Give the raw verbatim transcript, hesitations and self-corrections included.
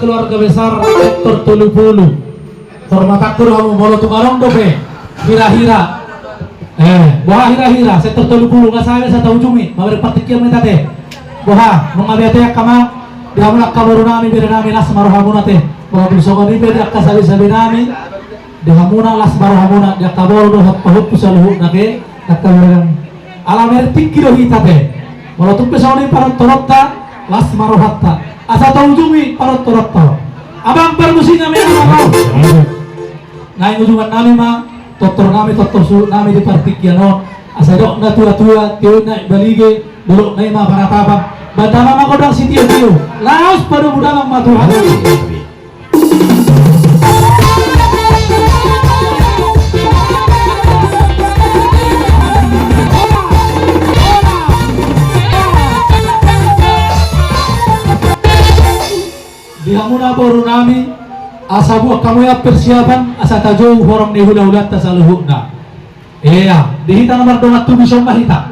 Keluarga besar sektor tolu pulu. Hormatanku do hamu, molo tung adong dope hira-hira. Eh, boha hira-hira sektor tolu pulu, nga sae sa taujungi, mamereng partingkian ma hita te. Boha, nunga be ate angka amang, di hamuna angka boru nami, bere nami, las ma rohamuna te. Boha, dung songon i pe di angka sabe-sabe nami, di hamuna las ma rohamuna, di angka boru dohot pahompu saluhutna te, angka bere nami. Ala mereng tingki do hita te. Molo tung pe songon i parantoronta, las ma rohanta. Asa taujungi parantoronta. Abang Parmusinga, mela ma ho. Naeng ujungan nami ma, tortor nami, tortor suhut nami di partingkian on. Asa didok na tua-tua, tio na balige, dolok na i ma panatapan. Banta ma ma godang sitio-tio. Laos padomu damang ma Tuhan. Di hamuna boru nami, asa buat hamu ia persiapan, asa tajou horong ni hula-hulanta saluhutna. Ia, di hita na mardongan tubu, ison ma hita.